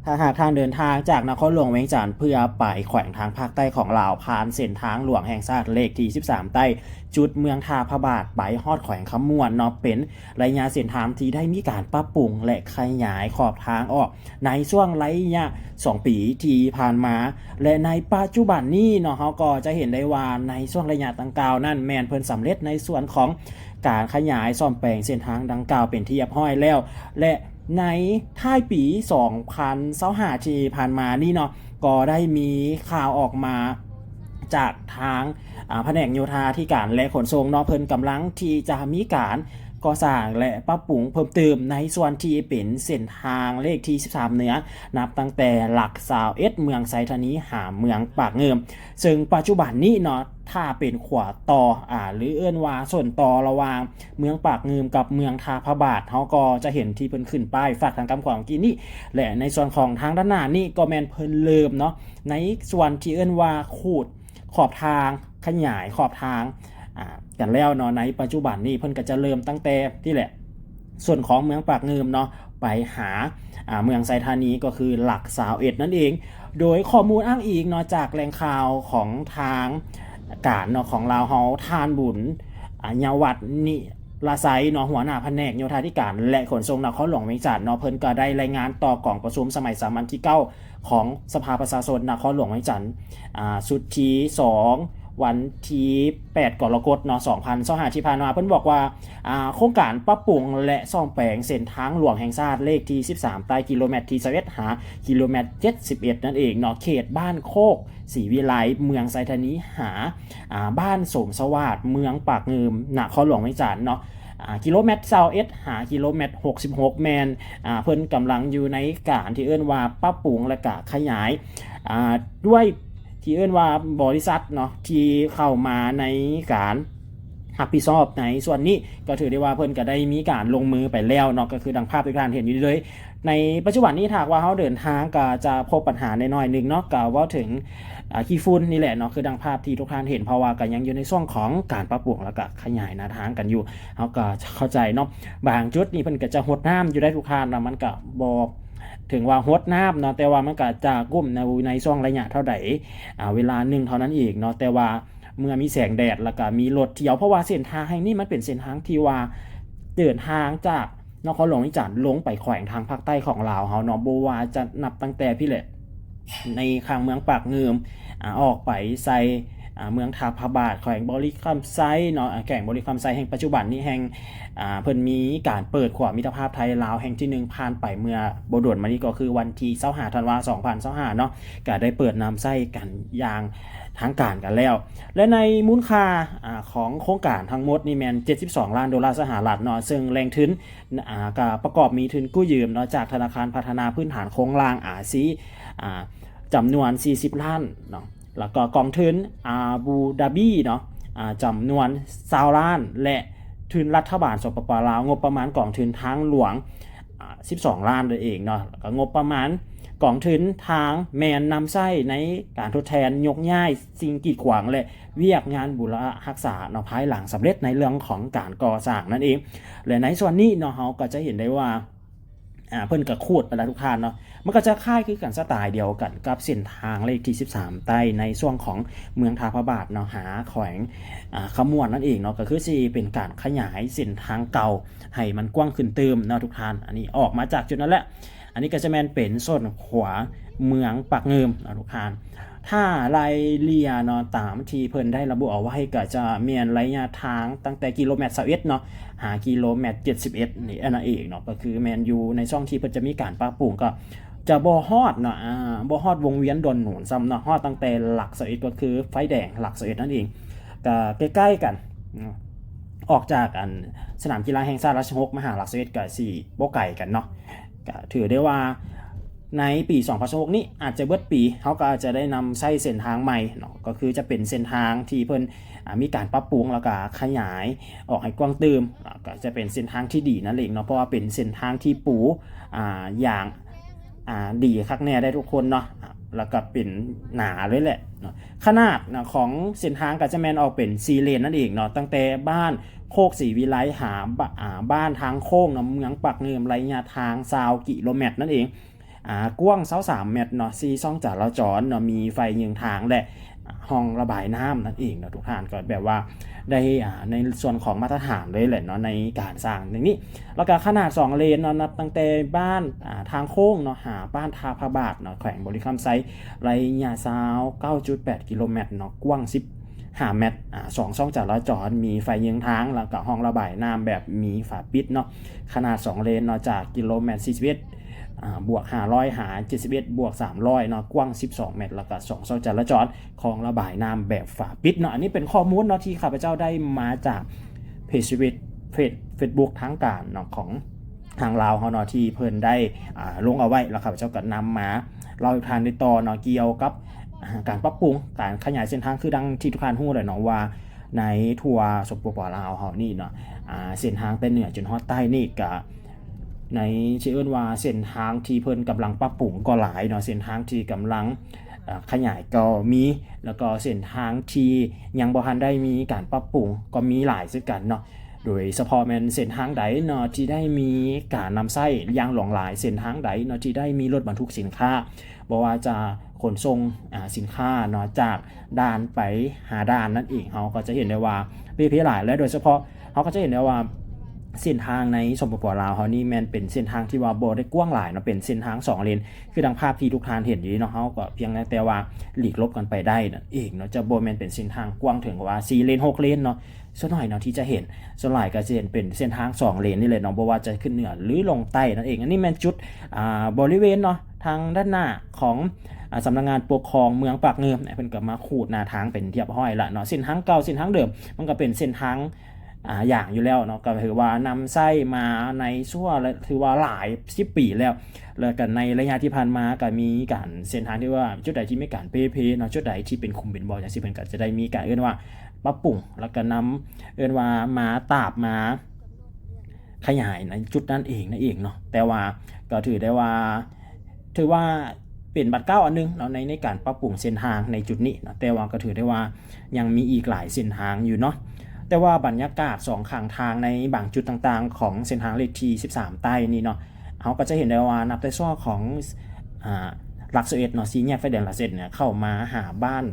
ຖ້າຫາກທ່ານເດີນທາງຈາກນະຄອນຫຼວງວຽງຈັນ ເພື່ອໄປແຂວງທາງພາກໃຕ້ຂອງລາວ ຜ່ານເສັ້ນທາງຫຼວງແຫ່ງຊາດເລກທີສິບສາມໃຕ້ ຈຸດເມືອງທ່າພະບາດ ໄປຮອດແຂວງຄຳມ່ວນເນາະ ເປັນໄລຍະເສັ້ນທາງທີ່ໄດ້ມີການປັບປຸງ ແລະ ຂະຫຍາຍຂອບທາງອອກ ໃນຊ່ວງໄລຍະສອງປີທີ່ຜ່ານມາ ແລະ ໃນປັດຈຸບັນນີ້ເນາະ ເຮົາກໍຈະເຫັນໄດ້ວ່າໃນຊ່ວງໄລຍະດັ່ງກ່າວນັ້ນ ແມ່ນເພິ່ນສຳເລັດໃນສ່ວນຂອງການຂະຫຍາຍສ້ອມແປງເສັ້ນທາງດັ່ງກ່າວເປັນທີ່ຮຽບຮ້ອຍແລ້ວ ແລະ ໃນທ້າຍປີສອງພັນຊາວຫ້າທີ່ຜ່ານມານີ້ເນາະ ກໍໄດ້ມີຂ່າວອອກມາຈາກທາງ ອາ ພະແນກໂຍທາທິການ ແລະ ຂົນສົ່ງເນາະ ເພິ່ນກຳລັງທີ່ຈະມີການກໍ່ສ້າງ ແລະ ປັບປຸງເພີ່ມເຕີມໃນສ່ວນທີ່ເປັນເສັ້ນທາງເລກທີສິບສາມເໜືອ ນັບຕັ້ງແຕ່ຫຼັກຊາວເອັດ ເມືອງໄຊທານີ ຫາເມືອງປາກງື່ມ ເຊິ່ງປັດຈຸບັນນີ້ເນາະ ຖ້າເປັນຂົວຕໍ່ ອາ ຫຼື ເອີ້ນວ່າສົ້ນຕໍ່ລະຫວ່າງເມືອງປາກງື່ມກັບເມືອງທ່າພະບາດ ເຮົາກໍຈະເຫັນທີ່ເພິ່ນຂຶ້ນປ້າຍຝາກທາງກຳຂວາເມື່ອກີ້ນີ້ ແລະ ໃນສ່ວນຂອງທາງດ້ານໜ້ານີ້ກໍແມ່ນເພິ່ນເລີ່ມເນາະ ໃນສ່ວນທີ່ເອີ້ນວ່າຂູດຂອບທາງ ຂະຫຍາຍຂອບທາງ ອາ ກັນແລ້ວເນາະ. ໃນປັດຈຸບັນນີ້ເພິ່ນກໍຈະເລີ່ມຕັ້ງແຕ່ທີ່ແຫຼະ ສ່ວນຂອງເມືອງປາກງື່ມເນາະ ໄປຫາ ອາ ເມືອງໄຊທານີ ກໍຄືຫຼັກຊາວເອັດນັ້ນເອງ. ໂດຍຂໍ້ມູນອ້າງອີງເນາະ ຈາກແຫຼ່ງຂ່າວຂອງທາງການເນາະ ຂອງລາວເຮົາ ທ່ານ ບຸນ ອາ ຍະວັດ ນິລະໄຊເນາະ ຫົວໜ້າພະແນກໂຍທາທິການ ແລະ ຂົນສົ່ງນະຄອນຫຼວງວຽງຈັນເນາະ ເພິ່ນກໍໄດ້ລາຍງານຕໍ່ກອງປະຊຸມສະໄໝສາມັນທີເກົ້າ ຂອງສະພາປະຊາຊົນນະຄອນຫຼວງວຽງຈັນ ອາ ຊຸດທີສອງ ວັນທີແປດ ກໍລະກົດເນາະ ສອງພັນຊາວຫ້າທີ່ຜ່ານມາ ເພິ່ນບອກວ່າ ອາ ໂຄງການປັບປຸງ ແລະ ສ້ອມແປງເສັ້ນທາງຫຼວງແຫ່ງຊາດເລກທີສິບສາມໃຕ້ ກິໂລແມັດທີຊາວເອັດ ຫາ ກິໂລແມັດເຈັດສິບເອັດນັ້ນເອງເນາະ ເຂດບ້ານໂຄກສີວິໄລ ເມືອງໄຊທານີ ຫາ ອາ ບ້ານສົມສະຫວາດ ເມືອງປາກງື່ມ ນະຄອນຫຼວງວຽງຈັນເນາະ ອາ ກິໂລແມັດຊາວເອັດ ຫາ ກິໂລແມັດຫົກສິບຫົກ ແມ່ນ ອາ ເພິ່ນກຳລັງຢູ່ໃນການທີ່ເອີ້ນວ່າປັບປຸງ ແລະ ກະຂະຫຍາຍ ອາ ດ້ວຍ ທີ່ເອີ້ນວ່າບໍລິສັດເນາະ ທີ່ເຂົ້າມາໃນການຮັບຜິດຊອບໃນສ່ວນນີ້ ກໍຖືໄດ້ວ່າເພິ່ນກໍໄດ້ມີການລົງມືໄປແລ້ວເນາະ ກໍຄືດັ່ງພາບທີ່ທ່ານເຫັນຢູ່ເລີຍ. ໃນປັດຈຸບັນນີ້ ຖ້າຫາກວ່າເຮົາເດີນທາງ ກໍຈະພົບບັນຫາໜ້ອຍໆໜຶ່ງເນາະ ກໍເວົ້າເຖິງ ອາ ຂີ້ຝຸ່ນນີ້ແຫຼະເນາະ ຄືດັ່ງພາບທີ່ທຸກທ່ານເຫັນ ເພາະວ່າກໍຍັງຢູ່ໃນຊ່ວງຂອງການປັບປຸງ ແລ້ວກໍຂະຫຍາຍໜ້າທາງກັນຢູ່ ເຮົາກໍເຂົ້າໃຈເນາະ. ບາງຈຸດນີ້ເພິ່ນກໍຈະຫົດນ້ຳຢູ່ໄດ໋ທຸກທ່ານ ແລ້ວມັນກໍບໍ່ ເຖິງວ່າຫົດນ້ຳເນາະ ແຕ່ວ່າມັນກໍຈະກຸ້ມໃນ ໃນຊ່ວງໄລຍະເທົ່າໃດ ອາ ເວລາໜຶ່ງເທົ່ານັ້ນເອງເນາະ ແຕ່ວ່າເມື່ອມີແສງແດດ ແລ້ວກໍມີລົດທ່ຽວ ເພາະວ່າເສັ້ນທາງແຫ່ງນີ້ມັນເປັນເສັ້ນທາງທີ່ວ່າເດີນທາງຈາກນະຄອນຫຼວງວຽງຈັນລົງໄປແຂວງທາງພາກໃຕ້ຂອງລາວເຮົາເນາະ ບໍ່ວ່າຈະນັບຕັ້ງແຕ່ພີ້ແຫຼະ ໃນຂ້າງເມືອງປາກງື່ມ ອາ ອອກໄປໃສ່ ອາ ເມືອງທ່າພະບາດ ແຂວງບໍລິຄຳໄຊເນາະ ອາ ແຂວງບໍລິຄຳໄຊແຫ່ງປັດຈຸບັນນີ້ແຫ່ງ ອາ ເພິ່ນມີການເປີດຂົວມິດຕະພາບໄທລາວແຫ່ງທີໜຶ່ງ ຜ່ານໄປເມື່ອບໍ່ດົນມານີ້ ກໍຄືວັນທີຊາວຫ້າ ທັນວາ ສອງພັນຊາວຫ້າເນາະ ກະໄດ້ເປີດນຳໃຊ້ກັນຢ່າງທາງການກັນແລ້ວ ແລະ ໃນມູນຄ່າ ອາ ຂອງໂຄງການທັງໝົດນີ້ແມ່ນເຈັດສິບສອງລ້ານໂດລາສະຫະລັດເນາະ ເຊິ່ງແຫຼ່ງທຶນ ອາ ກະປະກອບມີທຶນກູ້ຢືມເນາະ ຈາກທະນາຄານພັດທະນາພື້ນຖານໂຄງລ່າງ ອາຊີ ອາ ຈຳນວນສີ່ສິບລ້ານເນາະ ແລ້ວກໍກອງທຶນອາບູດາບີເນາະ ອາ ຈຳນວນຊາວລ້ານ ແລະ ທຶນລັດຖະບານ ສປປ ລາວ ງົບປະມານກອງທຶນທາງຫຼວງ ອາ ສິບສອງລ້ານນັ້ນເອງເນາະ ແລ້ວກໍງົບປະມານກອງທຶນທາງແມ່ນນຳໃຊ້ໃນການທົດແທນ ຍົກຍ້າຍສິ່ງກີດຂວາງ ແລະ ວຽກງານບູລະຮັກສາເນາະ ພາຍຫຼັງສຳເລັດໃນເລື່ອງຂອງການກໍ່ສ້າງນັ້ນເອງ ແລະ ໃນສ່ວນນີ້ເນາະ ເຮົາກໍຈະເຫັນໄດ້ວ່າ ອາ ເພິ່ນກໍຂູດໄປແລ້ວທຸກທ່ານເນາະ ມັນກໍຈະຄ້າຍຄືກັນ ສະໄຕລ໌ດຽວກັນກັບເສັ້ນທາງເລກທີສິບສາມໃຕ້ ໃນຊ່ວງຂອງເມືອງທ່າພະບາດເນາະ ຫາແຂວງ ອາ ຄຳມ່ວນນັ້ນເອງເນາະ ກໍຄືຊິເປັນການຂະຫຍາຍເສັ້ນທາງເກົ່າໃຫ້ມັນກວ້າງຂຶ້ນຕື່ມເນາະທຸກທ່ານ. ອັນນີ້ອອກມາຈາກຈຸດນັ້ນແຫຼະ ອັນນີ້ກໍຈະແມ່ນເປັນສົ້ນຂວາເມືອງປາກງື່ມເນາະທຸກທ່ານ. ຖ້າໄລ່ເລ່ຍເນາະ ຕາມທີ່ເພິ່ນໄດ້ລະບຸເອົາໄວ້ ກໍຈະແມ່ນໄລຍະທາງຕັ້ງແຕ່ກິໂລແມັດຊາວເອັດເນາະ ຫາກິໂລແມັດເຈັດສິບເອັດນີ້ ອັນນັ້ນເອງເນາະ ກໍຄືແມ່ນຢູ່ໃນຊ່ວງທີ່ເພິ່ນຈະມີການປັບປຸງ ກໍຈະບໍ່ຮອດເນາະ ອາ ບໍ່ຮອດວົງວຽນດອນໜູນຊ້ຳເນາະ ຮອດຕັ້ງແຕ່ຫຼັກຊາວເອັດ ກໍຄືໄຟແດງຫຼັກຊາວເອັດນັ້ນເອງ ກໍໃກ້ໆກັນເນາະ ອອກຈາກອັນສະໜາມກິລາແຫ່ງຊາດລາຊະຫົກ ມາຫາຫຼັກຊາວເອັດ ກໍຊິບໍ່ໄກກັນເນາະ. ກະຖືໄດ້ວ່າໃນປີສອງພັນຊາວຫົກນີ້ ອາດຈະເບິດປີ ເຮົາກໍອາດຈະໄດ້ນຳໃຊ້ເສັ້ນທາງໃໝ່ເນາະ ກໍຄືຈະເປັນເສັ້ນທາງທີ່ເພິ່ນ ອາ ມີການປັບປຸງ ແລ້ວກະຂະຫຍາຍອອກໃຫ້ກວ້າງຕື່ມ ອາ ກໍຈະເປັນເສັ້ນທາງທີ່ດີນັ້ນເອງເນາະ ເພາະວ່າເປັນເສັ້ນທາງທີ່ປູ ອາ ຢ່າງ ອາ ດີຄັກແນ່ໄດ໋ທຸກຄົນເນາະ ອາ ແລ້ວກະເປັນໜາເລີຍແຫຼະເນາະ. ຂະໜາດນະຂອງເສັ້ນທາງກໍຈະແມ່ນອອກເປັນສີ່ເລນນັ້ນເອງເນາະ ຕັ້ງແຕ່ບ້ານໂຄກສີວິໄລ ຫາ ບ- ອາ ບ້ານທາງໂຄ້ງເນາະ ເມືອງປາກງື່ມ ໄລຍະທາງຊາວກິໂລແມັດນັ້ນເອງ. ອ່າ ກວ້າງຊາວສາມແມັດເນາະ, ສີ່ຊ່ອງຈະລາຈອນເນາະ, ມີໄຟຍືງທາງ ແລະ ຮ່ອງລະບາຍນ້ຳນັ້ນເອງເນາະ. ທຸກທ່ານກໍແບບວ່າໄດ້ ອ່າ ໃນສ່ວນຂອງມາດຕະຖານເລີຍແຫຼະເນາະ ໃນການສ້າງຢ່າງນີ້. ແລ້ວກໍຂະໜາດສອງເລນເນາະ, ນັບຕັ້ງແຕ່ບ້ານ ອ່າ ທາງໂຄ້ງເນາະ ຫາບ້ານທ່າພະບາດເນາະ, ແຂວງບໍລິຄຳໄຊ, ໄລຍະຊາວເກົ້າຈຸດແປດກິໂລແມັດເນາະ, ກວ້າງສິບຫ້າແມັດ, ອ່າ ສອງຊ່ອງຈະລາຈອນ, ມີໄຟຍືງທາງ ແລ້ວກໍຮ່ອງລະບາຍນ້ຳແບບມີຝາປິດເນາະ, ຂະໜາດສອງເລນເນາະ, ຈາກກິໂລແມັດສີ່ສິບເອັດ ອ່າ ບວກຫ້າຮ້ອຍ ຫາ ເຈັດສິບເອັດ ບວກສາມຮ້ອຍເນາະ, ກວ້າງສິບສອງແມັດ, ແລ້ວກໍສອງຊ່ອງຈະລາຈອນ, ຮ່ອງລະບາຍນ້ຳແບບຝາປິດເນາະ. ອັນນີ້ເປັນຂໍ້ມູນເນາະ ທີ່ຂ້າພະເຈົ້າໄດ້ມາຈາກເພຈເຟດ ເຟດ ເຟດບຸກທາງການເນາະ ຂອງທາງລາວເຮົາເນາະ ທີ່ເພິ່ນໄດ້ ອ່າ ລົງເອົາໄວ້, ແລ້ວຂ້າພະເຈົ້າກໍນຳມາເລົ່າໃຫ້ທ່ານໄດ້ຕໍ່ເນາະ ກ່ຽວກັບ ອ່າ ການປັບປຸງ ການຂະຫຍາຍເສັ້ນທາງ. ຄືດັ່ງທີ່ທຸກທ່ານຮູ້ແຫຼະເນາະ ວ່າໃນທົ່ວ ສປປ ລາວເຮົານີ້ເນາະ ອ່າ ເສັ້ນທາງແຕ່ເໜືອຈົນຮອດໃຕ້ນີ້ ກະ ໃນ ຊິເອີ້ນວ່າເສັ້ນທາງທີ່ເພິ່ນກຳລັງປັບປຸງກໍຫຼາຍເນາະ, ເສັ້ນທາງທີ່ກຳລັງ ເອີ ຂະຫຍາຍກໍມີ, ແລ້ວກໍເສັ້ນທາງທີ່ຍັງບໍ່ທັນໄດ້ມີການປັບປຸງກໍມີຫຼາຍຄືກັນເນາະ. ໂດຍສະເພາະແມ່ນເສັ້ນທາງໃດເນາະ ທີ່ໄດ້ມີການນຳໃຊ້ຢ່າງຫຼວງຫຼາຍ, ເສັ້ນທາງໃດເນາະ ທີ່ໄດ້ມີລົດບັນທຸກສິນຄ້າ ບໍ່ວ່າຈະຂົນສົ່ງ ອ່າ ສິນຄ້າເນາະ ຈາກດ່ານໄປຫາດ່ານນັ້ນເອງ, ເຮົາກໍຈະເຫັນໄດ້ວ່າເປ່ເພຫຼາຍ ແລະ ໂດຍສະເພາະ ເຮົາກໍຈະເຫັນໄດ້ວ່າເສັ້ນທາງໃນ ສປປ ລາວເຮົານີ້ແມ່ນເປັນເສັ້ນທາງທີ່ວ່າບໍ່ໄດ້ກວ້າງຫຼາຍເນາະ, ເປັນເສັ້ນທາງສອງເລນ ຄືດັ່ງພາບທີ່ທຸກທ່ານເຫັນຢູ່ເນາະ. ເຮົາກໍພຽງແຕ່ວ່າຫຼີກຫຼົບກັນໄປໄດ້ນັ້ນເອງເນາະ, ຈະບໍ່ແມ່ນເປັນເສັ້ນທາງກວ້າງເຖິງວ່າສີ່ເລນ ຫົກເລນເນາະ. ສ່ວນໜ້ອຍເນາະທີ່ຈະເຫັນ, ສ່ວນຫຼາຍກໍຈະເຫັນເປັນເສັ້ນທາງສອງເລນນີ້ແຫຼະເນາະ, ບໍ່ວ່າຈະຂຶ້ນເໜືອ ຫຼື ລົງໃຕ້ນັ້ນເອງ. ອັນນີ້ແມ່ນຈຸດ ອ່າ ບໍລິເວນເນາະ ທາງດ້ານໜ້າຂອງ ອ່າ ສຳນັກງານປົກຄອງເມືອງປາກງື່ມ, ເພິ່ນກໍມາຂູດໜ້າທາງເປັນທີ່ຮຽບຮ້ອຍລະເນາະ. ເສັ້ນທາງເກົ່າ ເສັ້ນທາງເດີມ ມັນກໍເປັນເສັ້ນທາງ ອ່າ ຢ່າງຢູ່ແລ້ວເນາະ, ກໍຖືວ່ານຳໃຊ້ມາໃນຊົ່ວ ແລະ ຖືວ່າຫຼາຍສິບປີແລ້ວ. ແລ້ວກໍໃນໄລຍະທີ່ຜ່ານມາກໍມີການ ເສັ້ນທາງທີ່ວ່າຈຸດໃດທີ່ມີການເປ່ເພເນາະ, ຈຸດໃດທີ່ເປັນຂຸມເປັນບໍ່ຈັ່ງຊີ້ ເພິ່ນກໍຈະໄດ້ມີການເອີ້ນວ່າປັບປຸງ ແລ້ວກໍນຳ ເອີ້ນວ່າມາຕາບ ມາຂະຫຍາຍໃນຈຸດນັ້ນເອງ ນັ້ນເອງເນາະ. ແຕ່ວ່າກໍຖືໄດ້ວ່າ ຖືວ່າເປັນບາດກ້າວອັນໜຶ່ງເນາະ ໃນ ໃນການປັບປຸງເສັ້ນທາງໃນຈຸດນີ້ເນາະ, ແຕ່ວ່າກໍຖືໄດ້ວ່າຍັງມີອີກຫຼາຍເສັ້ນທາງຢູ່ເນາະ. ແຕ່ວ່າບັນຍາກາດສອງຂ້າງທາງໃນບາງຈຸດຕ່າງໆຂອງເສັ້ນທາງເລກທີສິບສາມໃຕ້ນີ້ເນາະ, ເຮົາກໍຈະເຫັນໄດ້ວ່ານັບແຕ່ຊ່ວງຂອງ ອ່າ ຫຼັກສິບເອັດເນາະ, ສີ່ແຍກໄຟແດງຫຼັກສິບເອັດເນຍ ເຂົ້າມາຫາບ້ານ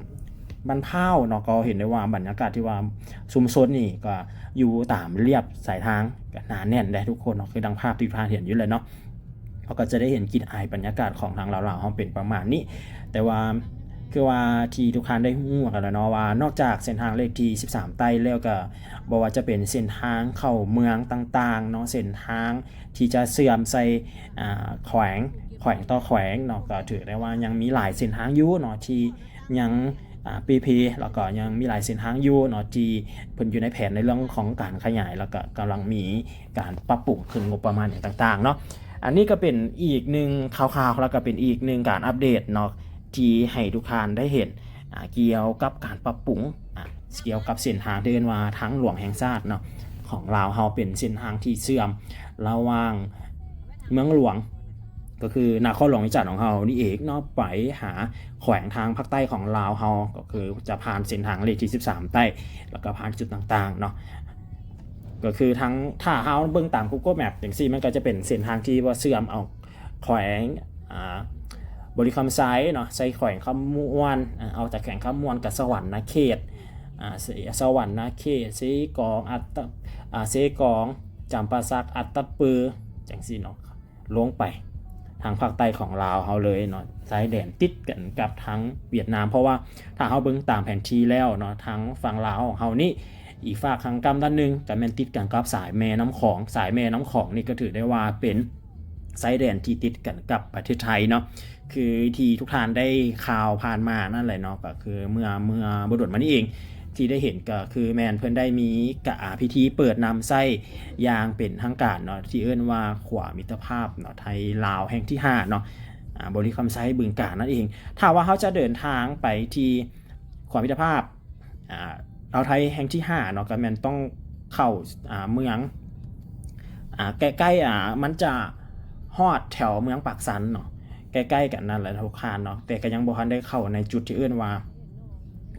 ບ້ານພ້າວເນາະ, ກໍເຫັນໄດ້ວ່າບັນຍາກາດທີ່ວ່າຊຸມຊົນນີ້ກໍຢູ່ຕາມລຽບສາຍທາງ ກໍໜາແໜ້ນເດ້ທຸກຄົນເນາະ, ຄືດັ່ງພາບທີ່ທ່ານເຫັນຢູ່ແຫຼະເນາະ. ເຮົາກໍຈະໄດ້ເຫັນກິ່ນອາຍບັນຍາກາດຂອງທາງລາວໆເຮົາເປັນປະມານນີ້. ແຕ່ວ່າຄືວ່າທີ່ທຸກທ່ານໄດ້ຮູ້ກັນແລ້ວເນາະ ວ່ານອກຈາກເສັ້ນທາງເລກທີສິບສາມໃຕ້ແລ້ວ ກໍບໍ່ວ່າຈະເປັນເສັ້ນທາງເຂົ້າເມືອງຕ່າງໆເນາະ, ເສັ້ນທາງທີ່ຈະເຊື່ອມໃສ່ ອ່າ ແຂວງ ແຂວງຕໍ່ແຂວງເນາະ, ກໍຖືໄດ້ວ່າຍັງມີຫຼາຍເສັ້ນທາງຢູ່ເນາະ ທີ່ຍັງ ອ່າ ເປ່ເພ ແລ້ວກໍຍັງມີຫຼາຍເສັ້ນທາງຢູ່ເນາະ ທີ່ເພິ່ນຢູ່ໃນແຜນໃນເລື່ອງຂອງການຂະຫຍາຍ ແລ້ວກໍກຳລັງມີການປັບປຸງຂຶ້ນງົບປະມານຫຍັງຕ່າງໆເນາະ. ອັນນີ້ກໍເປັນອີກໜຶ່ງຂ່າວໆ ແລ້ວກໍເປັນອີກໜຶ່ງການອັບເດດເນາະ ທີ່ໃຫ້ທຸກທ່ານໄດ້ເຫັນ ອ່າ ກ່ຽວກັບການປັບປຸງ ອ່າ ກ່ຽວກັບເສັ້ນທາງທີ່ເອີ້ນວ່າທາງຫຼວງແຫ່ງຊາດເນາະ ຂອງລາວເຮົາ, ເປັນເສັ້ນທາງທີ່ເຊື່ອມລະຫວ່າງເມືອງຫຼວງ ກໍຄືນະຄອນຫຼວງວຽງຈັນຂອງເຮົານີ້ເອງເນາະ ໄປຫາແຂວງທາງພາກໃຕ້ຂອງລາວເຮົາ, ກໍຄືຈະຜ່ານເສັ້ນທາງເລກທີສິບສາມໃຕ້ ແລ້ວກໍຜ່ານຈຸດຕ່າງໆເນາະ. ກໍຄືທາງ ຖ້າເຮົາເບິ່ງຕາມ Google Map ຈັ່ງຊີ້ ມັນກໍຈະເປັນເສັ້ນທາງທີ່ວ່າເຊື່ອມເອົາແຂວງ ອ່າ ບໍລິຄຳໄຊເນາະ ໃສ່ແຂວງຄຳມ່ວນ, ເອົາຈາກແຂວງຄຳມ່ວນກໍສະຫວັນນະເຂດ ອ່າ ສະ ສະຫວັນນະເຂດ, ເຊກອງ, ອັດຕະ ອ່າ ເຊກອງ, ຈຳປາສັກ, ອັດຕະປື ຈັ່ງຊີ້ເນາະ. ລົງໄປທາງພາກໃຕ້ຂອງລາວເຮົາເລີຍເນາະ, ຊາຍແດນຕິດກັນກັບທາງຫວຽດນາມ. ເພາະວ່າຖ້າເຮົາເບິ່ງຕາມແຜນທີ່ແລ້ວເນາະ, ທາງຝັ່ງລາວຂອງເຮົານີ້ ອີກຟາກທາງກ້ຳດ້ານໜຶ່ງກໍແມ່ນຕິດກັນກັບສາຍແມ່ນ້ຳຂອງ. ສາຍແມ່ນ້ຳຂອງນີ້ກໍຖືໄດ້ວ່າເປັນຊາຍແດນທີ່ຕິດກັນກັບປະເທດໄທເນາະ. ຄືທີ່ທຸກທ່ານໄດ້ຂ່າວຜ່ານມານັ້ນແຫຼະເນາະ, ກໍຄືເມື່ອ ເມື່ອບໍ່ດົນມານີ້ເອງ ທີ່ໄດ້ເຫັນກໍຄືແມ່ນເພິ່ນໄດ້ມີກະ ອ່າ ພິທີເປີດນຳໃຊ້ຢ່າງເປັນທາງການເນາະ, ທີ່ເອີ້ນວ່າຂົວມິດຕະພາບເນາະ ໄທລາວແຫ່ງທີຫ້າເນາະ, ອ່າ ບໍລິຄຳໄຊ ບຶງການນັ້ນເອງ. ຖ້າວ່າເຮົາຈະເດີນທາງໄປທີ່ຂົວມິດຕະພາບ ອ່າ ລາວໄທແຫ່ງທີຫ້າເນາະ, ກໍແມ່ນຕ້ອງເຂົ້າ ອ່າ ເມືອງ ອ່າ ໃກ້ໆ ອ່າ ມັນຈະຮອດແຖວເມືອງປາກຊັນເນາະ, ໃກ້ໆກັນນັ້ນແຫຼະທຸກທ່ານເນາະ, ແຕ່ກໍຍັງບໍ່ທັນໄດ້ເຂົ້າໃນຈຸດທີ່ເອີ້ນວ່າ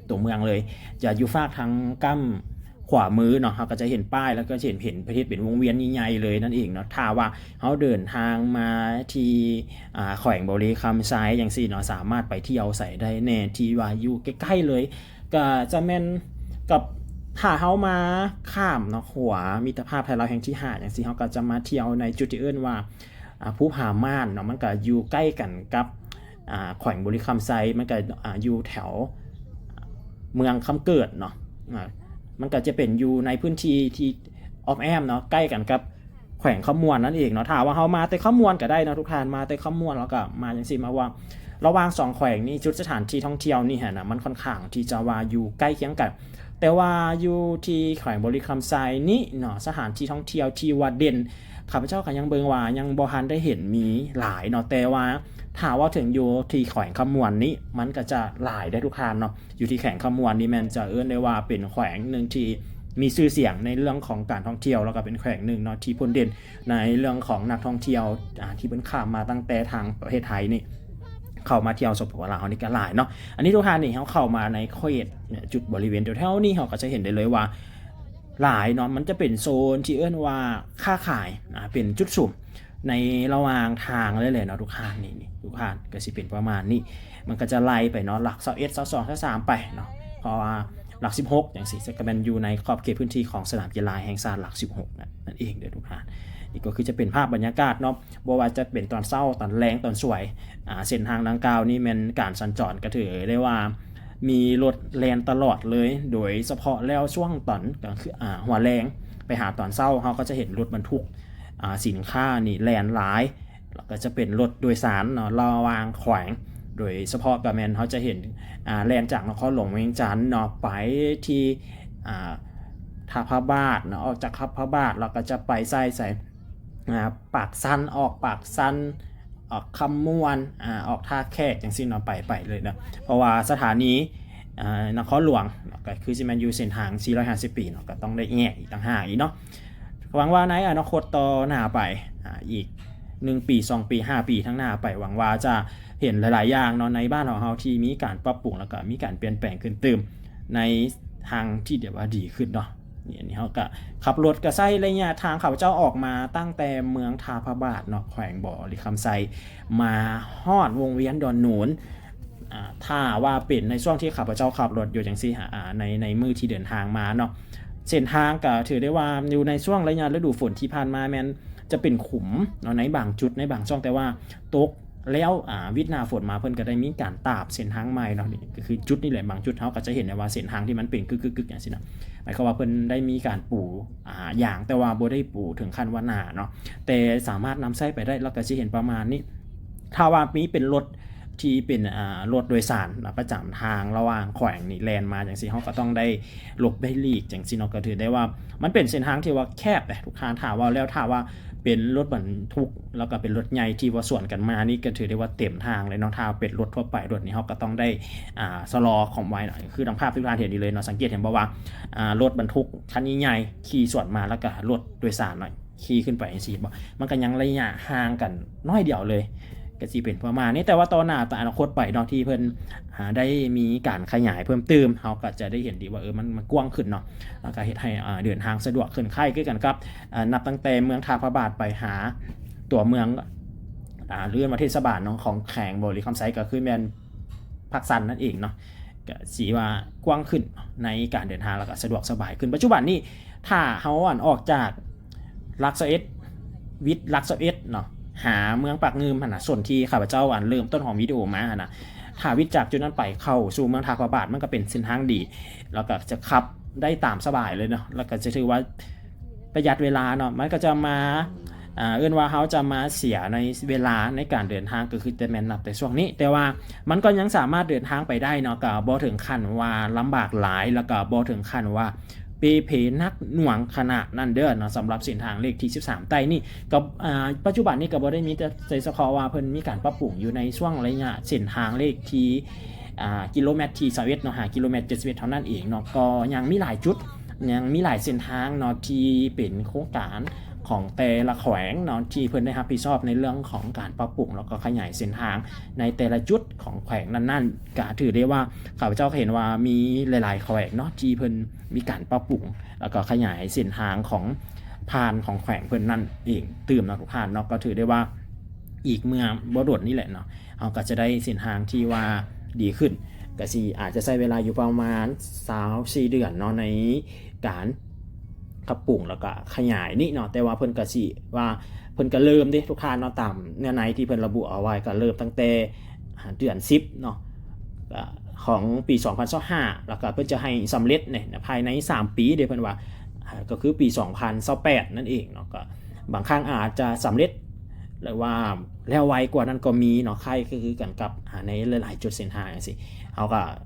ຕົວເມືອງເລີຍ, ຈະຢູ່ຟາກທາງກ້ຳ ຂວາມືເນາະ ເຮົາກໍຈະເຫັນປ້າຍ ແລ້ວກໍຈະເຫັນ ເຫັນເຮັດເປັນວົງວຽນໃຫຍ່ໆເລີຍນັ້ນເອງເນາະ. ຖ້າວ່າເຮົາເດີນທາງມາທີ່ ອ່າ ແຂວງບໍລິຄຳໄຊຈັ່ງຊີ້ເນາະ ສາມາດໄປທ່ຽວໃສໄດ້ແດ່ ທີ່ວ່າຢູ່ໃກ້ໆເລີຍ ກໍຈະແມ່ນກັບ ຖ້າເຮົາມາຂ້າມເນາະ ຂົວມິດຕະພາບໄທລາວແຫ່ງທີຫ້າຈັ່ງຊີ້ ເຮົາກໍຈະມາທ່ຽວໃນຈຸດທີ່ເອີ້ນວ່າ ອ່າ ພູຜາມ່ານເນາະ ມັນກໍຢູ່ໃກ້ກັນກັບ ອ່າ ແຂວງບໍລິຄຳໄຊ ມັນກໍ ອ່າ ຢູ່ແຖວເມືອງຄຳເກີດເນາະ ອ່າ ມັນກໍຈະເປັນຢູ່ໃນພື້ນທີ່ທີ່ອ້ອມແອ້ມເນາະ ໃກ້ກັນກັບແຂວງຄຳມ່ວນນັ້ນເອງເນາະ. ຖ້າວ່າເຮົາມາແຕ່ຄຳມ່ວນກໍໄດ້ເນາະ ທຸກທ່ານ ມາແຕ່ຄຳມ່ວນ ແລ້ວກໍມາຈັ່ງຊີ້ ມາວ່າລະຫວ່າງສອງແຂວງນີ້ ຈຸດສະຖານທີ່ທ່ອງທ່ຽວນີ້ຫັ້ນນະ ມັນຂ້ອນຂ້າງທີ່ຈະວ່າຢູ່ໃກ້ຄຽງກັນ ແຕ່ວ່າຢູ່ທີ່ແຂວງບໍລິຄຳໄຊນີ້ເນາະ ສະຖານທີ່ທ່ອງທ່ຽວທີ່ວ່າເດັ່ນ ຂ້າພະເຈົ້າກໍຍັງເບິ່ງວ່າຍັງບໍ່ທັນໄດ້ເຫັນມີຫຼາຍເນາະ ແຕ່ວ່າຖ້າເວົ້າເຖິງຢູ່ທີ່ແຂວງຄຳມ່ວນນີ້ ມັນກໍຈະຫຼາຍເດ້ທຸກທ່ານເນາະ. ຢູ່ທີ່ແຂວງຄຳມ່ວນນີ້ແມ່ນຈະເອີ້ນໄດ້ວ່າເປັນແຂວງໜຶ່ງທີ່ມີຊື່ສຽງໃນເລື່ອງຂອງການທ່ອງທ່ຽວ ແລ້ວກໍເປັນແຂວງໜຶ່ງເນາະທີ່ໂດດເດັ່ນໃນເລື່ອງຂອງນັກທ່ອງທ່ຽວ ອ່າ ທີ່ເພິ່ນຂ້າມມາຕັ້ງແຕ່ທາງປະເທດໄທນີ້ ເຂົ້າມາທ່ຽວ ສປປ ລາວ ເຮົານີ້ກໍຫຼາຍເນາະ. ອັນນີ້ທຸກທ່ານນີ້ ເຮົາເຂົ້າມາໃນເຂດ ຈຸດບໍລິເວນແຖວໆນີ້ ເຮົາກໍຈະເຫັນໄດ້ເລີຍວ່າຫຼາຍເນາະ ມັນຈະເປັນໂຊນທີ່ເອີ້ນວ່າຄ້າຂາຍ ອ່າ ເປັນຈຸດສຸມໃນລະຫວ່າງທາງເລີຍແຫຼະເນາະ ທຸກທ່ານ. ນີ້ ນີ້ ທຸກທ່ານ ກໍຊິເປັນປະມານນີ້ ມັນກໍຈະໄລ່ໄປເນາະ ຫຼັກຊາວເອັດ ຊາວສອງ ຊາວສາມໄປເນາະ ເພາະວ່າຫຼັກສິບຫົກຈັ່ງຊີ້ ກໍແມ່ນຢູ່ໃນຂອບເຂດພື້ນທີ່ຂອງສະໜາມກິລາແຫ່ງຊາດຫຼັກສິບຫົກນັ້ນເອງເດີທຸກທ່ານ. ນີ້ກໍຄືຈະເປັນພາບບັນຍາກາດເນາະ ບໍ່ວ່າຈະເປັນຕອນເຊົ້າ ຕອນແລງ ຕອນສວຍ ອ່າ ເສັ້ນທາງດັ່ງກ່າວນີ້ແມ່ນການສັນຈອນກໍຖືໄດ້ວ່າມີລົດແລ່ນຕະຫຼອດເລີຍ ໂດຍສະເພາະແລ້ວຊ່ວງຕອນກາງຄືນ ອ່າ ຫົວແລງໄປຫາຕອນເຊົ້າ ເຮົາກໍຈະເຫັນລົດບັນທຸກ ອ່າ ສິນຄ້ານີ້ແລ່ນຫຼາຍ ແລ້ວກໍຈະເປັນລົດໂດຍສານເນາະ ລະຫວ່າງແຂວງ ໂດຍສະເພາະກໍແມ່ນເຮົາຈະເຫັນ ອ່າ ແລ່ນຈາກນະຄອນຫຼວງວຽງຈັນເນາະ ໄປທີ່ ອ່າ ທ່າພະບາດເນາະ ອອກຈາກທ່າພະບາດ ແລ້ວກໍຈະໄປໃສ່ໃສ ອ່າ ປາກຊັນ ອອກປາກຊັນ ອອກຄຳມ່ວນ ອາ ອອກທ່າແຂກຈັ່ງຊີ້ເນາະ ໄປ ໄປເລີຍເນາະ ເພາະວ່າສະຖານີ ອາ ນະຄອນຫຼວງກໍຄືຊິແມ່ນຢູ່ເສັ້ນທາງສີ່ຮ້ອຍຫ້າສິບປີເນາະ ກໍຕ້ອງໄດ້ແຍກອີກຕ່າງຫາກອີກເນາະ. ຫວັງວ່າໃນອະນາຄົດຕໍ່ໜ້າໄປ ອາ ອີກໜຶ່ງປີ ສອງປີ ຫ້າປີທາງໜ້າໄປ ຫວັງວ່າຈະເຫັນຫຼາຍໆຢ່າງເນາະ ໃນບ້ານຂອງເຮົາທີ່ມີການປັບປຸງ ແລ້ວກໍມີການປ່ຽນແປງຂຶ້ນຕື່ມ ໃນທາງທີ່ແບບວ່າດີຂຶ້ນເນາະ. ນີ້ ອັນນີ້ເຮົາກະຂັບລົດກະໃຊ້ໄລຍະທາງ ຂ້າພະເຈົ້າອອກມາຕັ້ງແຕ່ເມືອງທ່າພະບາດເນາະ ແຂວງບໍລິຄຳໄຊ ມາຮອດວົງວຽນດອນໜູນ ອາ ຖ້າວ່າເປັນໃນຊ່ວງທີ່ຂ້າພະເຈົ້າຂັບລົດຢູ່ຈັ່ງຊີ້ ອາ ໃນ ໃນມື້ທີ່ເດີນທາງມາເນາະ ເສັ້ນທາງກະຖືໄດ້ວ່າຢູ່ໃນຊ່ວງໄລຍະລະດູຝົນທີ່ຜ່ານມາແມ່ນຈະເປັນຂຸມເນາະ ໃນບາງຈຸດ ໃນບາງຊ່ວງ ແຕ່ວ່າຕົກ ແລ້ວ ອາ ວິດໜ້າຝົນມາ ເພິ່ນກໍໄດ້ມີການຕາບເສັ້ນທາງໃໝ່ເນາະ. ນີ້ກໍຄືຈຸດນີ້ແຫຼະ ບາງຈຸດເຮົາກໍຈະເຫັນໄດ້ວ່າເສັ້ນທາງທີ່ມັນເປັນກຶກໆໆ ຈັ່ງຊີ້ນະ ໝາຍຄວາມວ່າເພິ່ນໄດ້ມີການປູ ອາ ຢາງ ແຕ່ວ່າບໍ່ໄດ້ປູເຖິງຂັ້ນວ່າໜາເນາະ ແຕ່ສາມາດນຳໃຊ້ໄປໄດ້ ແລ້ວກໍຊິເຫັນປະມານນີ້. ຖ້າວ່າມີເປັນລົດທີ່ເປັນ ອາ ລົດໂດຍສານນະ ປະຈຳທາງລະຫວ່າງແຂວງນີ້ແລ່ນມາຈັ່ງຊີ້ ເຮົາກໍຕ້ອງໄດ້ ຫຼົບໄດ້ຫຼີກຈັ່ງຊີ້ເນາະ ກໍຖືໄດ້ວ່າມັນເປັນເສັ້ນທາງທີ່ວ່າແຄບເດ້ ທຸກທ່ານ. ຖ້າເວົ້າແລ້ວ ຖ້າວ່າເປັນລົດບັນທຸກ ແລ້ວກໍເປັນລົດໃຫຍ່ທີ່ວ່າສວນກັນມານີ້ ກໍຖືໄດ້ວ່າເຕັມທາງເລີຍເນາະ. ຖ້າເປັນລົດທົ່ວໄປ ລົດນີ້ເຮົາກໍຕ້ອງໄດ້ ອ່າ ຊະລໍຄວາມໄວເນາະ ຄືດັ່ງພາບທີ່ທ່ານເຫັນຢູ່ເລີຍເນາະ. ສັງເກດເຫັນບໍ່ວ່າ ອ່າ ລົດບັນທຸກຄັນໃຫຍ່ໆຂີ່ສວນມາ ແລ້ວກໍລົດໂດຍສານເນາະ ຂີ່ຂຶ້ນໄປຈັ່ງຊີ້ເຫັນບໍ່ ມັນກໍຍັງໄລຍະຫ່າງກັນໜ້ອຍດຽວເລີຍ ກໍຊິເປັນປະມານນີ້. ແຕ່ວ່າຕໍ່ໜ້າ ຕໍ່ອະນາຄົດໄປເນາະ ທີ່ເພິ່ນ ອ່າ ໄດ້ມີການຂະຫຍາຍເພີ່ມຕື່ມ ເຮົາກໍຈະໄດ້ເຫັນດີວ່າ ເອີ ມັນ ມັນກວ້າງຂຶ້ນເນາະ ແລ້ວກໍເຮັດໃຫ້ ອ່າ ເດີນທາງສະດວກຂຶ້ນ ຄ້າຍຄືກັນກັບ ອ່າ ນັບຕັ້ງແຕ່ເມືອງທ່າພະບາດໄປຫາຕົວເມືອງ ອ່າ ເອີ້ນວ່າເທດສະບານເນາະ ຂອງແຂວງບໍລິຄຳໄຊ ກໍຄືແມ່ນ ພາກຊັນນັ້ນເອງເນາະ ກະຊິວ່າກວ້າງຂຶ້ນໃນການເດີນທາງ ແລ້ວກະສະດວກສະບາຍຂຶ້ນ. ປັດຈຸບັນນີ້ ຖ້າເຮົາ ອັນ ອອກຈາກຫຼັກຊາວເອັດ ວິດຫຼັກຊາວເອັດເນາະ ຫາເມືອງປາກງື່ມຫັ້ນນະ ສ່ວນທີ່ຂ້າພະເຈົ້າ ອັນ ເລີ່ມຕົ້ນຂອງວິດີໂອມາຫັ້ນນະ ຖ້າວິດຈາກຈຸດນັ້ນໄປເຂົ້າສູ່ເມືອງທ່າພະບາດ ມັນກະເປັນເສັ້ນທາງດີ ແລ້ວກະຈະຂັບໄດ້ຕາມສະບາຍເລີຍເນາະ ແລ້ວກະຈະຖືວ່າ ປະຢັດເວລາເນາະ ມັນກໍຈະມາ ອ່າ ເອີ້ນວ່າເຮົາຈະມາເສຍໃນເວລາໃນການເດີນທາງ ກໍຄືຈະແມ່ນນັບແຕ່ຊ່ວງນີ້ ແຕ່ວ່າມັນກໍຍັງສາມາດເດີນທາງໄປໄດ້ເນາະ ກໍບໍ່ເຖິງຂັ້ນວ່າລຳບາກຫຼາຍ ແລ້ວກໍບໍ່ເຖິງຂັ້ນວ່າເປ່ເພໜັກໜ່ວງຂະໜາດນັ້ນເດີເນາະ. ສຳລັບເສັ້ນທາງເລກທີສິບສາມໃຕ້ນີ້ກໍ ອ່າ ປັດຈຸບັນນີ້ກໍບໍ່ໄດ້ມີແຕ່ ແຕ່ສະເພາະວ່າເພິ່ນມີການປັບປຸງຢູ່ໃນຊ່ວງໄລຍະເສັ້ນທາງເລກທີ ອ່າ ກິໂລແມັດທີຊາວເອັດເນາະ ຫາກິໂລແມັດເຈັດສິບເອັດເທົ່ານັ້ນເອງເນາະ ກໍຍັງມີຫຼາຍຈຸດ ຍັງມີຫຼາຍເສັ້ນທາງເນາະ ທີ່ເປັນໂຄງການ ຂອງແຕ່ລະແຂວງເນາະ ທີ່ເພິ່ນໄດ້ຮັບຜິດຊອບໃນເລື່ອງຂອງການປັບປຸງ ແລ້ວກໍຂະຫຍາຍເສັ້ນທາງໃນແຕ່ລະຈຸດຂອງແຂວງນັ້ນໆ ກະຖືໄດ້ວ່າ ຂ້າພະເຈົ້າກໍເຫັນວ່າມີຫຼາຍໆແຂວງເນາະ ທີ່ເພິ່ນມີການປັບປຸງ ແລ້ວກໍຂະຫຍາຍເສັ້ນທາງຂອງຜ່ານຂອງແຂວງເພິ່ນນັ້ນເອງຕື່ມເນາະທຸກທ່ານເນາະ. ກໍຖືໄດ້ວ່າອີກເມື່ອບໍ່ດົນນີ້ແຫຼະເນາະ ເຮົາກໍຈະໄດ້ເສັ້ນທາງທີ່ວ່າດີຂຶ້ນ ກໍຊິອາດຈະໃຊ້ເວລາຢູ່ປະມານຊາວສີ່ເດືອນເນາະ ໃນການປັບປຸງ ແລ້ວກໍຂະຫຍາຍນີ້ເນາະ. ແຕ່ວ່າເພິ່ນກໍຊິວ່າ ເພິ່ນກໍເລີ່ມເດ້ທຸກທ່ານເນາະ ຕາມເນື້ອໃນທີ່ເພິ່ນລະບຸເອົາໄວ້ ກໍເລີ່ມຕັ້ງແຕ່ ອ່າ ເດືອນສິບເນາະ ຂອງປີສອງພັນຊາວຫ້າ ແລ້ວກໍເພິ່ນຈະໃຫ້ສຳເລັດໃນພາຍໃນສາມປີເດ້ ເພິ່ນວ່າ ກໍຄືປີສອງພັນຊາວແປດນັ້ນເອງເນາະ. ກໍບາງຄັ້ງອາດຈະສຳເລັດ ຫຼືວ່າແລ້ວໄວກວ່ານັ້ນກໍມີເນາະ ຄ້າຍຄືກັນກັບ ອ່າ ໃນຫຼາຍໆຈຸດເສັ້ນທາງຈັ່ງຊີ້ ເຮົາກໍ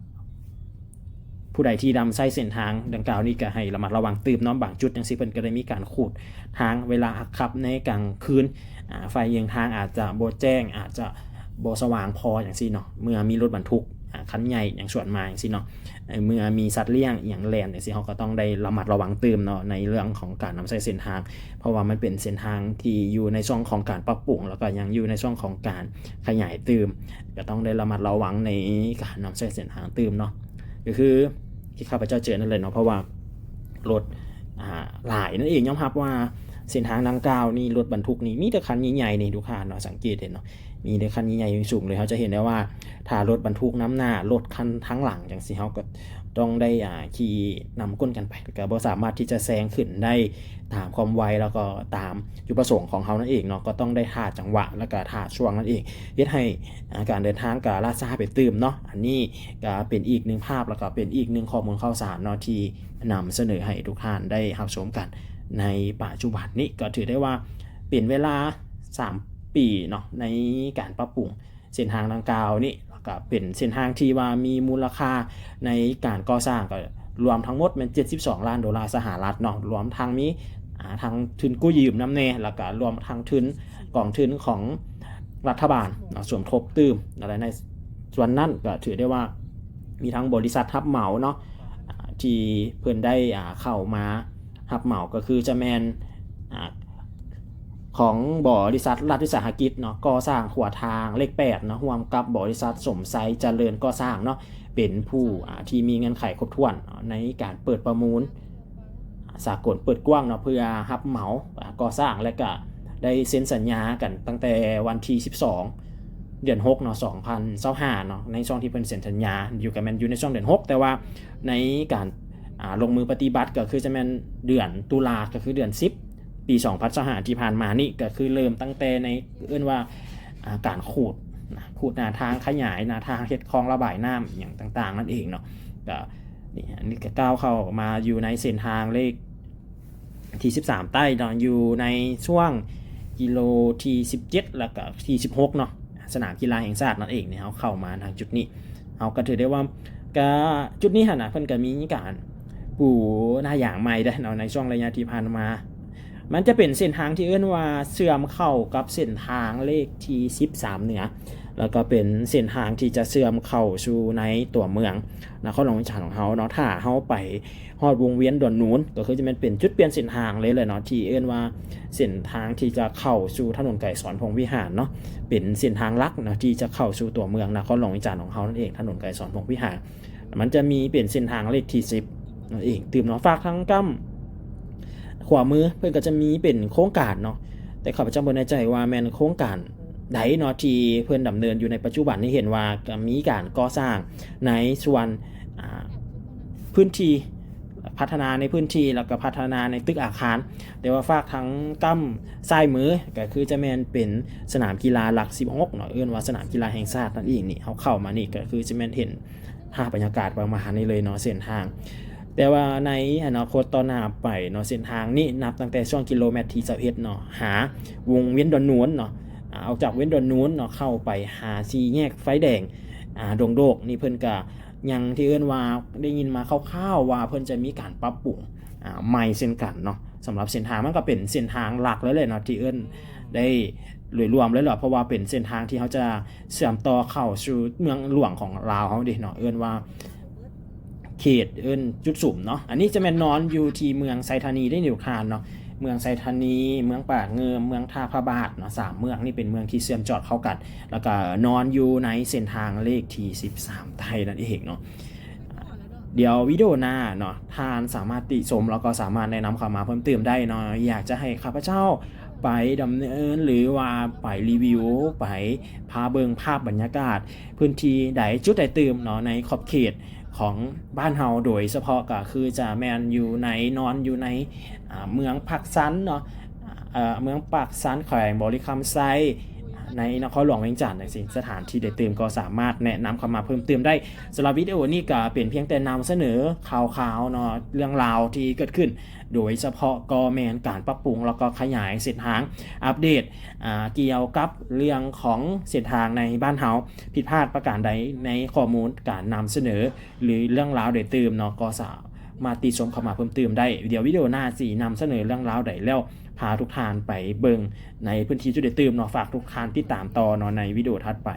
ຜູ້ໃດທີ່ນຳໃຊ້ເສັ້ນທາງດັ່ງກ່າວນີ້ກໍໃຫ້ລະມັດລະວັງຕື່ມເນາະ. ບາງຈຸດຈັ່ງຊີ້ເພິ່ນກໍໄດ້ມີການຂູດທາງເວລາຂັບໃນກາງຄືນ ອາ ໄຟເຍືອງທາງອາດຈະບໍ່ແຈ້ງ ອາດຈະບໍ່ສະຫວ່າງພໍຈັ່ງຊີ້ເນາະ ເມື່ອມີລົດບັນທຸກ ອາ ຄັນໃຫຍ່ຫຍັງສວນມາຈັ່ງຊີ້ເນາະ ເມື່ອມີສັດລ້ຽງອີ່ຫຍັງແລ່ນຈັ່ງຊີ້ ເຮົາກໍຕ້ອງໄດ້ລະມັດລະວັງຕື່ມເນາະ ໃນເລື່ອງຂອງການນຳໃຊ້ເສັ້ນທາງ ເພາະວ່າມັນເປັນເສັ້ນທາງທີ່ຢູ່ໃນຊ່ວງຂອງການປັບປຸງ ແລ້ວກໍຍັງຢູ່ໃນຊ່ວງຂອງການຂະຫຍາຍຕື່ມ ກໍຕ້ອງໄດ້ລະມັດລະວັງໃນການນຳໃຊ້ເສັ້ນທາງຕື່ມເນາະ. ກໍຄືທີ່ຂ້າພະເຈົ້າເຈີນັ້ນແຫຼະເນາະ ເພາະວ່າລົດ ອ່າ ຫຼາຍນັ້ນເອງ. ຍອມຮັບວ່າເສັ້ນທາງດັ່ງກ່າວນີ້ ລົດບັນທຸກນີ້ມີແຕ່ຄັນໃຫຍ່ໆນີ້ ລູກຄ້າເນາະ ສັງເກດເຫັນເນາະ ມີແຕ່ຄັນໃຫຍ່ໆສູງເລີຍ. ເຮົາຈະເຫັນໄດ້ວ່າ ຖ້າລົດບັນທຸກນຳໜ້າ ລົດຄັນທາງຫຼັງຈັ່ງຊີ້ ເຮົາກໍຕ້ອງໄດ້ ອ່າ ຂີ່ນຳກົ້ນກັນໄປ ກໍບໍ່ສາມາດທີ່ຈະແຊງຂຶ້ນໄດ້ຕາມຄວາມໄວ ແລ້ວກໍຕາມຈຸດປະສົງຂອງເຮົານັ້ນເອງເນາະ ກໍຕ້ອງໄດ້ຖ້າຈັງຫວະ ແລ້ວກໍຖ້າຊ່ວງນັ້ນເອງ ເຮັດໃຫ້ ອ່າ ການເດີນທາງກໍລ່າຊ້າໄປຕື່ມເນາະ. ອັນນີ້ກໍເປັນອີກໜຶ່ງພາບ ແລ້ວກໍເປັນອີກໜຶ່ງຂໍ້ມູນຂ່າວສານເນາະ ທີ່ນຳສະເໜີໃຫ້ທຸກທ່ານໄດ້ຮັບຊົມກັນໃນປັດຈຸບັນນີ້. ກໍຖືໄດ້ວ່າເປັນເວລາສາມປີເນາະ ໃນການປັບປຸງເສັ້ນທາງດັ່ງກ່າວນີ້ ແລ້ວກໍເປັນເສັ້ນທາງທີ່ວ່າມີມູນລະຄ່າໃນການກໍ່ສ້າງ ກໍລວມທັງໝົດແມ່ນເຈັດສິບສອງລ້ານໂດລາສະຫະລັດເນາະ ລວມທັງມີ ອ່າ ທັງທຶນກູ້ຢືມນຳແດ່ ແລ້ວກໍລວມທັງທຶນ ກອງທຶນຂອງລັດຖະບານເນາະ ສົມທົບຕື່ມ ແລະ ໃນສ່ວນນັ້ນກໍຖືໄດ້ວ່າມີທັງບໍລິສັດຮັບເໝົາເນາະ ອ່າ ທີ່ເພິ່ນໄດ້ ອ່າ ເຂົ້າມາຮັບເໝົາ ກໍຄືຈະແມ່ນ ອ່າ ຂອງບໍລິສັດລັດວິສາຫະກິດເນາະ ກໍ່ສ້າງຂົວທາງເລກແປດເນາະ ຮ່ວມກັບບໍລິສັດສົມໄຊຈະເລີນກໍ່ສ້າງເນາະ ເປັນຜູ້ ອ່າ ທີ່ມີເງື່ອນໄຂຄົບຖ້ວນເນາະ ໃນການເປີດປະມູນ ສາກົນເປີດກວ້າງເນາະ ເພື່ອຮັບເໝົາ ອ່າ ກໍ່ສ້າງ ແລະ ກະໄດ້ເຊັນສັນຍາກັນຕັ້ງແຕ່ວັນທີສິບສອງ ເດືອນຫົກເນາະ ສອງພັນຊາວຫ້າເນາະ ໃນຊ່ວງທີ່ເພິ່ນເຊັນສັນຍາຢູ່ ກະແມ່ນຢູ່ໃນຊ່ວງເດືອນຫົກ ແຕ່ວ່າໃນການ ອ່າ ລົງມືປະຕິບັດ ກະຄືຈະແມ່ນເດືອນຕຸລາ ກະຄືເດືອນສິບ ປີສອງພັນຊາວຫ້າທີ່ຜ່ານມານີ້ ກະຄືເລີ່ມຕັ້ງແຕ່ໃນ ເອີ້ນວ່າ ອ່າ ການຂູດນະ ຂູດໜ້າທາງ ຂະຫຍາຍໜ້າທາງ ເຮັດຄອງລະບາຍນ້ຳຫຍັງຕ່າງໆນັ້ນເອງເນາະ. ກະນີ້ ອັນນີ້ກະກ້າວເຂົ້າມາຢູ່ໃນເສັ້ນທາງເລກທີສິບສາມໃຕ້ເນາະ ຢູ່ໃນຊ່ວງກິໂລທີສິບເຈັດ ແລ້ວກະທີສິບຫົກເນາະ ສະໜາມກິລາແຫ່ງຊາດນັ້ນເອງ. ນີ້ເຮົາເຂົ້າມາທາງຈຸດນີ້ ເຮົາກະຖືໄດ້ວ່າ ກະຈຸດນີ້ຫັ້ນນະ ເພິ່ນກະມີການປູໜ້າຢາງໃໝ່ເດ້ເນາະ ໃນຊ່ວງໄລຍະທີ່ຜ່ານມາ. ມັນຈະເປັນເສັ້ນທາງທີ່ເອີ້ນວ່າເຊື່ອມເຂົ້າກັບເສັ້ນທາງເລກທີສິບສາມເໜືອ ແລ້ວກໍເປັນເສັ້ນທາງທີ່ຈະເຊື່ອມເຂົ້າສູ່ໃນຕົວເມືອງນະຄອນຫຼວງວຽງຈັນຂອງເຮົາເນາະ. ຖ້າເຮົາໄປຮອດວົງວຽນດອນໜູນ ກໍຄືຈະແມ່ນເປັນຈຸດປ່ຽນເສັ້ນທາງເລີຍແຫຼະເນາະ ທີ່ເອີ້ນວ່າເສັ້ນທາງທີ່ຈະເຂົ້າສູ່ຖະໜົນໄກສອນພົມວິຫານເນາະ ເປັນເສັ້ນທາງຫຼັກເນາະ ທີ່ຈະເຂົ້າສູ່ຕົວເມືອງນະຄອນຫຼວງວຽງຈັນຂອງເຮົານັ້ນເອງ ຖະໜົນໄກສອນພົມວິຫານ. ມັນຈະມີເປັນເສັ້ນທາງເລກທີສິບນັ້ນເອງຕື່ມເນາະ. ຟາກທາງກ້ຳຂວາມື ເພິ່ນກໍຈະມີເປັນໂຄງການເນາະ ແຕ່ຂ້າພະເຈົ້າບໍ່ແນ່ໃຈວ່າແມ່ນໂຄງການໃດເນາະ ທີ່ເພິ່ນດຳເນີນຢູ່ໃນປັດຈຸບັນນີ້. ເຫັນວ່າກະມີການກໍ່ສ້າງໃນສ່ວນ ອ່າ ພື້ນທີ່ ພັດທະນາໃນພື້ນທີ່ ແລ້ວກໍພັດທະນາໃນຕຶກອາຄານ. ແຕ່ວ່າຟາກທາງກ້ຳຊ້າຍມື ກໍຄືຈະແມ່ນເປັນສະໜາມກິລາຫຼັກສິບຫົກເນາະ ເອີ້ນວ່າສະໜາມກິລາແຫ່ງຊາດນັ້ນເອງ. ນີ້ ເຮົາເຂົ້າມານີ້ ກໍຄືຈະແມ່ນເຫັນ ພາບບັນຍາກາດປະມານນີ້ເລີຍເນາະ ເສັ້ນທາງ. ແຕ່ວ່າໃນອະນາຄົດຕໍ່ໜ້າໄປເນາະ ເສັ້ນທາງນີ້ນັບຕັ້ງແຕ່ຊ່ວງກິໂລແມັດທີຊາວເອັດເນາະ ຫາວົງວຽນດອນໜູນເນາະ ອາ ອອກຈາກວຽນດອນໜູນເນາະ ເຂົ້າໄປຫາສີ່ແຍກໄຟແດງ ອາ ດົງໂດກນີ້ ເພິ່ນກະຍັງ ທີ່ເອີ້ນວ່າ ໄດ້ຍິນມາຄ່າວໆວ່າເພິ່ນຈະມີການປັບປຸງ ອາ ໃໝ່ເຊັ່ນກັນເນາະ. ສຳລັບເສັ້ນທາງ ມັນກໍເປັນເສັ້ນທາງຫຼັກເລີຍແຫຼະເນາະ ທີ່ເອີ້ນໄດ້ໂດຍລວມເລີຍແຫຼະ ເພາະວ່າເປັນເສັ້ນທາງທີ່ເຮົາຈະເຊື່ອມຕໍ່ເຂົ້າສູ່ເມືອງຫຼວງຂອງລາວເຮົາເດເນາະ ເອີ້ນວ່າເຂດ ເອີ້ນຈຸດສຸມເນາະ. ອັນນີ້ຈະແມ່ນນອນຢູ່ທີ່ເມືອງໄຊທານີໄດ້ ນິວຄານເນາະ ເມືອງໄຊທານີ, ເມືອງປາກງື່ມ, ເມືອງທ່າພະບາດເນາະ. ສາມເມືອງນີ້ເປັນເມືອງທີ່ເຊື່ອມຈອດເຂົ້າກັນ ແລ້ວກໍນອນຢູ່ໃນເສັ້ນທາງເລກທີສິບສາມໃຕ້ນັ້ນເອງເນາະ. ດຽວວິດີໂອໜ້າເນາະ ທ່ານສາມາດຕິຊົມ ແລ້ວກໍສາມາດແນະນຳເຂົ້າມາເພີ່ມຕື່ມໄດ້ເນາະ. ຢາກຈະໃຫ້ຂ້າພະເຈົ້າໄປດຳເນີນ ຫຼືວ່າໄປຣີວິວ ໄປພາເບິ່ງພາບບັນຍາກາດພື້ນທີ່ໃດຈຸດໃດຕື່ມເນາະ ໃນຂອບເຂດຂອງບ້ານເຮົາ ໂດຍສະເພາະກໍຄືຈະແມ່ນຢູ່ໃນ ນອນຢູ່ໃນ ອ່າ ເມືອງປາກຊັນເນາະ ເອີ ເມືອງປາກຊັນ ແຂວງບໍລິຄຳໄຊ ໃນນະຄອນຫຼວງວຽງຈັນຈັ່ງຊີ້. ສະຖານທີ່ໃດຕື່ມກໍສາມາດແນະນຳເຂົ້າມາເພີ່ມຕື່ມໄດ້. ສຳລັບວິດີໂອນີ້ກໍເປັນພຽງແຕ່ນຳສະເໜີຂ່າວໆເນາະ ເລື່ອງລາວທີ່ເກີດຂຶ້ນ ໂດຍສະເພາະກໍແມ່ນການປັບປຸງ ແລ້ວກໍຂະຫຍາຍເສັ້ນທາງ ອັບເດດ ອ່າ ກ່ຽວກັບເລື່ອງຂອງເສັ້ນທາງໃນບ້ານເຮົາ. ຜິດພາດປະການໃດໃນຂໍ້ມູນການນຳສະເໜີ ຫຼືເລື່ອງລາວໃດຕື່ມເນາະ ກໍສາມາດຕິຊົມເຂົ້າມາເພີ່ມຕື່ມໄດ້. ດຽວວິດີໂອໜ້າຊິນຳສະເໜີເລື່ອງລາວໃດ ແລ້ວພາທຸກທ່ານໄປເບິ່ງໃນພື້ນທີ່ຈຸດໃດຕື່ມເນາະ. ຝາກທຸກທ່ານຕິດຕາມຕໍ່ເນາະ ໃນວິດີໂອຖັດໄປ.